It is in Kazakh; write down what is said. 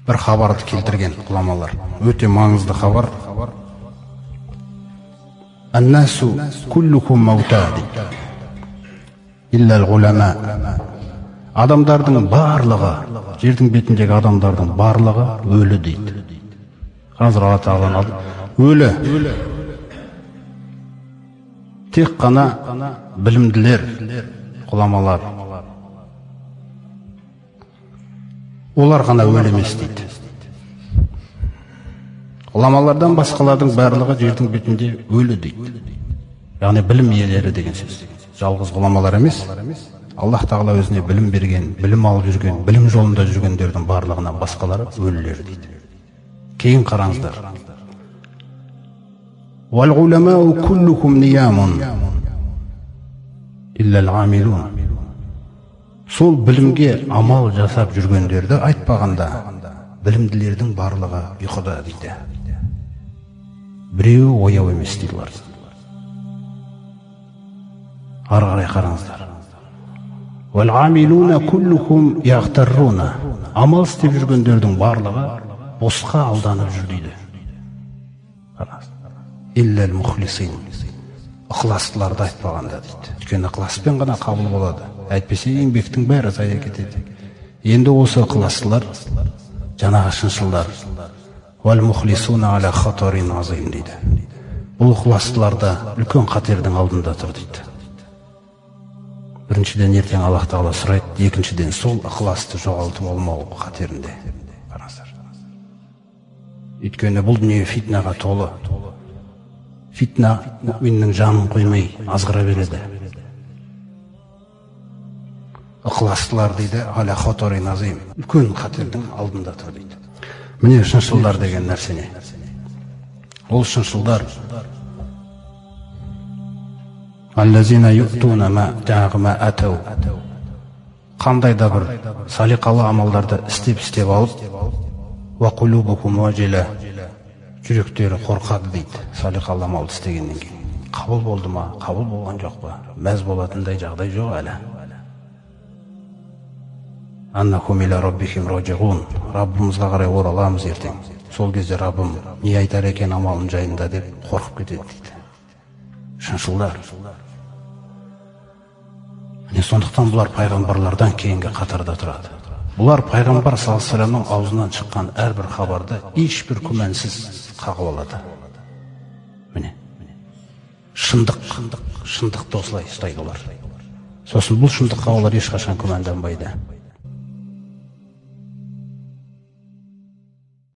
Бір хабарды келтірген ғұламалар. Өте маңызды хабар. Аннасу куллухум маута дейді. Илля ғулама. Адамдардың барлығы, жердің бетіндегі адамдардың барлығы өлі дейді. Қараңыздар, Алла тағаланың өлі. Тек қана білімділер, ғұламалар, олар ғана өлі емес дейді. Ғұламалардан басқалардың барлығы жердің бетінде өлі дейді. Яғни білім иелері деген сөз. Жалғыз ғұламалар емес, Аллах тағала өзіне білім берген, білім алып жүрген, білім жолында жүргендердің барлығынан басқалары өлілер дейді. Кейін қараңыздар. Уал-ғуламау куллухум ниямун илля-л-амилун. Сол білімге амал жасап жүргендерді айтпағанда, білімділердің барлығы ұйқыда дейді. Біреуі ояу емес дейді олар. Ары қарай қараңыздар. Уал-амилуна куллухум яғтарруна. Амал істеп жүргендердің барлығы босқа алданып жүр дейді. Илля-л-мухлисин. Ықыластыларды айтпағанда дейді. Өйткені ықыласпен ғана қабыл болады. Әйтпесе еңбектің бәрі зая кетеді. Енді осы ықыластылар, жаңағы шыншылдар, уал-мухлисуна аля хатарин азим дейді. Бұл ықыластылар да үлкен қатердің алдында тұр дейді. Біріншіден, ертең Аллах тағала сұрайды, екіншіден, сол ықыласты жоғалтып алмау қатерінде. Қараңыздар. Өйткені бұл дүние фитнаға толы. Фитна мүминнің жанын қоймай азғыра береді. Ықыластылар дейді, аля хатарин азим, үлкен қатердің алдында тұр дейді. Міне шыншылдар деген нәрсене. Ол шыншылдар аллазина юътуна ма жаңағы ма атау, қандай да бір салиқалы амалдарды істеп алып, уа кулубухум уажила, жүректері қорқады дейді. Салиқалы амалды істегеннен кейін қабыл болды ма, қабыл болған жоқ па, мәз болатындай жағдай жоқ әлі. Аннахум иля раббихим рожиғун, Раббымызға қарай ораламыз ертең, сол кезде Раббым не айтар екен амалым жайында деп қорқып кетеді дейді шыншылдар. Міне сондықтан бұлар пайғамбарлардан кейінгі қатарда тұрады. Бұлар пайғамбар саллаллаху алейхи вассаламның аузынан шыққан әрбір хабарды ешбір күмәнсіз қағып алады. Міне шындық, шындықты осылай ұстайды олар. Сосын бұл шындыққа олар ешқашан күмәнданбайды.